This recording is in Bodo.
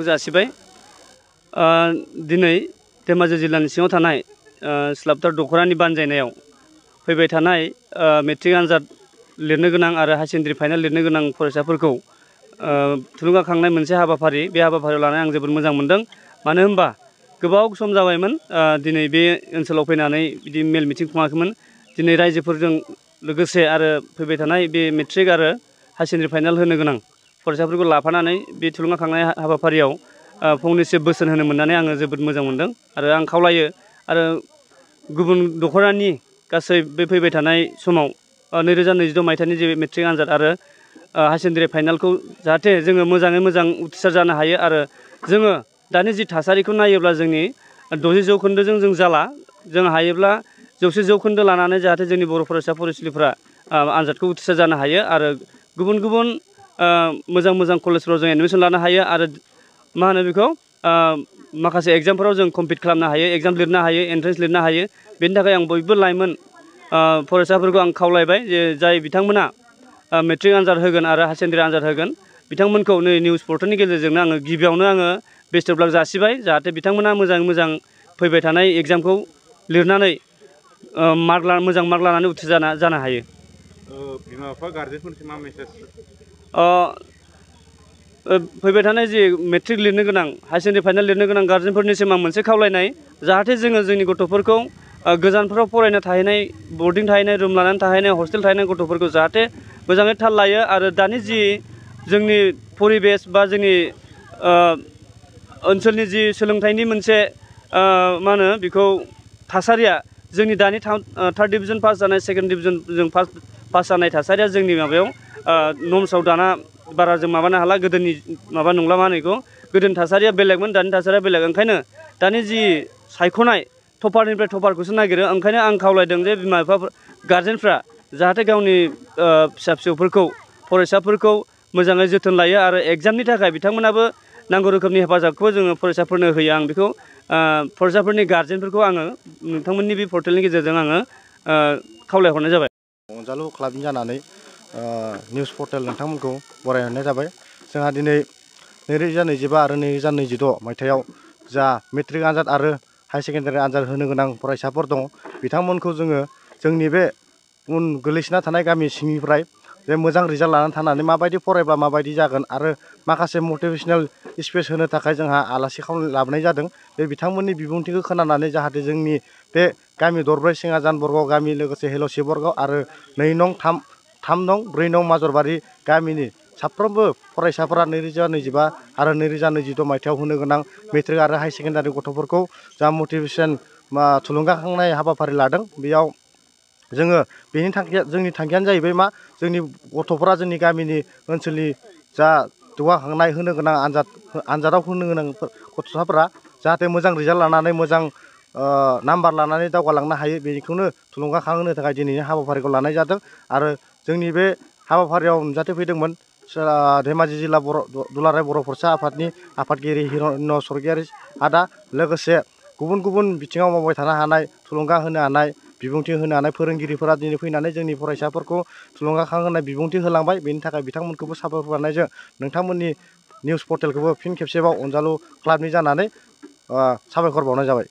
जासिबाय दिनै धेमाजि जिल्लानि सिङाव थानाय स्लाबटार दख'रानि बानजायनायाव फैबाय थानाय मेट्रिक आनजाद लिरनो गोनां आरो हायार सेकेन्डारि फाइनाल लिरनो गोनां फरायसाफोरखौ थुलुंगाखांनाय मोनसे हाबाफारि बे हाबाफारियाव लानानै आं जोबोद मोजां मोनदों। मानो होनबा गोबाव सम जाबायमोन दिनै बे ओनसोलाव फैनानै बिदि मेल मिटिं खुङाखैमोन। दिनै रायजोफोरजों लोगोसे आरो फैबाय थानाय बे मेट्रिक आरो हायार सेकेन्डारि फाइनाल होनो गोनां फरायसाफोरखौ लाफानानै बे थुलुंगाखांनाय हाबाफारियाव फंनैसो बोसोन होनो मोननानै आङो जोबोद मोजां मोनदों आरो आं खावलायो आरो गुबुन दख'रानि गासै बे फैबाय थानाय समाव 2022 मायथाइनि जे मेट्रिक आनजाद आरो हायार सेकेन्डारि फाइनालखौ जाहाथे जोङो मोजाङै मोजां उथ्रिसार जानो हायो आरो जोङो दानि जि थासारिखौ नायोब्ला जोंनि 60 जौखोन्दोजों जों जाला जों हायोब्ला 100 जौखोन्दो लानानै जाहाथे जोंनि बर' फरायसा फरायसुलिफ्रा आनजादखौ उथ्रिसार जानो हायो आरो गुबुन गुबुन मोजां मोजां कलेजफ्राव जों एडमिसन लानो हायो आरो मा होनो बेखौ माखासे एग्जामफोराव जों कम्पिट खालामनो हायो, एग्जाम लिरनो हायो, एन्ट्रेन्स लिरनो हायो। बेनि थाखाय आं बयबो लाइमोन फरायसाफोरखौ आं खावलायबाय जे जाय बिथांमोना मेट्रिक आनजाद होगोन आरो हायार सेकेन्डारि आनजाद होगोन बिथांमोनखौ नै निउस पर्टेलनि गेजेरजोंनो आङो गिबियावनो आङो बेस्ट अफ लाक जासिबाय जाहाथे बिथांमोना मोजाङै मोजां फैबाय थानाय एग्जामखौ लिरनानै मोजां मार्क लानानै उथ्रिसार जानो हायो। बिमा बिफा गारजेनफोरनिसिम मा मेसेज? फैबाय थानाय जि मेट्रिक लिरनो गोनां हायार सेकेन्डारि फाइनाल लिरनो गोनां गारजेनफोरनिसिम आं मोनसे खावलायनाय जाहाथे जोङो जोंनि गथ'फोरखौ गोजानफोराव फरायनो थाहैनाय बर्डिं थाहैनाय रुम लानानै थाहैनाय हस्टेल थाहैनाय गथ'फोरखौ जाहाथे मोजाङै थाल लायो आरो दानि जि जोंनि परिबेस बा जोंनि ओनसोलनि जि सोलोंथाइनि मोनसे मा होनो बेखौ थासारिया जोंनि दानि थार्ड डिभिजन पास जानाय सेकेन्ड डिभिजन जों पास जानाय थासारिया जोंनि माबायाव नर्म्सआव दाना बारा जों माबानो हाला गोदोनि माबा नंला मा होनो बेखौ गोदोनि थासारिया बेलेगमोन दानि थासारिया बेलेग ओंखायनो दानि जि सायख'नाय टपारनिफ्राय टपारखौसो नागिरो ओंखायनो आं खावलायदों जे बिमा बिफा गारजेनफ्रा जाहाथे गावनि फिसा फिसौफोरखौ फरायसाफोरखौ मोजाङै जोथोन लायो आरो एग्जामनि थाखाय बिथांमोनाबो नांगौ रोखोमनि हेफाजाबखौ जोङो फरायसाफोरनो होयो। आं बेखौ फरायसाफोरनि गारजेनफोरखौ आङो नोंथांमोननि बे पर्टेलनि गेजेरजों आङो खावलायहरनाय जाबाय। अनजालु क्लाबनि जानानै निउस पर्टेल नोंथांमोनखौ बरायहरनाय जाबाय। जोंहा दिनै 2025 आरो 2026 मायथाइयाव जा मेट्रिक आनजाद आरो हायार सेकेन्डारि आनजाद होनो गोनां फरायसाफोर दङ बिथांमोनखौ जोङो जोंनि बे उन गोलैसोना थानाय गामि सिंनिफ्राय जे मोजां रिजाल्ट लानानै थानानै माबायदि फरायब्ला माबायदि जागोन आरो माखासे मटिभेसनेल स्पिच होनो थाखाय जोंहा आलासि लाबोनाय जादों। बे बिथांमोननि बिबुंथिखौ खोनानानै जाहाथे जोंनि बे गामि दरब्रै सिङाजान बरगाव गामि लोगोसे हेल'सि बरगाव आरो 2 नं 3 नं 4 नं माजरबारि गामिनि साफ्रोमबो फरायसाफोरा 2025 आरो 2026 मायथाइयाव होनो गोनां मेट्रिक आरो हायार सेकेन्डारि गथ'फोरखौ जा मटिभेसन थुलुंगाखांनाय हाबाफारि लादों बेयाव जोङो जोंनि थांखियानो जाहैबाय मा जोंनि गथ'फोरा जोंनि गामिनि ओनसोलनि जा जौगाखांनाय होनो गोनां आनजादाव होनो गोनां गथ'साफोरा जाहाथे मोजां रिजाल्ट लानानै मोजां नाम्बार लानानै दावगालांनो हायो बेखौनो थुलुंगाखांहोनो थाखाय दिनैनि हाबाफारिखौ लानाय जादों। आरो जोंनि बे हाबाफारियाव नुजाथि फैदोंमोन धेमाजि जिल्ला दुलाराय बर' फरायसा आफादनि आफादगिरि हिरण्य स्वर्गियारि आदा लोगोसे गुबुन गुबुन बिथिङाव मावबाय थानो हानाय थुलुंगा होनो हानाय बिबुंथि होनो हानाय फोरोंगिरिफोरा दिनै फैनानै जोंनि फरायसाफोरखौ थुलुंगाखांहोनाय बिबुंथि होलांबाय। बेनि थाखाय बिथांमोनखौबो साबायखर बावनायजों नोंथांमोननि निउस पर्टेलखौबो फिन खेबसेबाव अनजालु क्लाबनि जानानै साबायखर बावनाय जाबाय।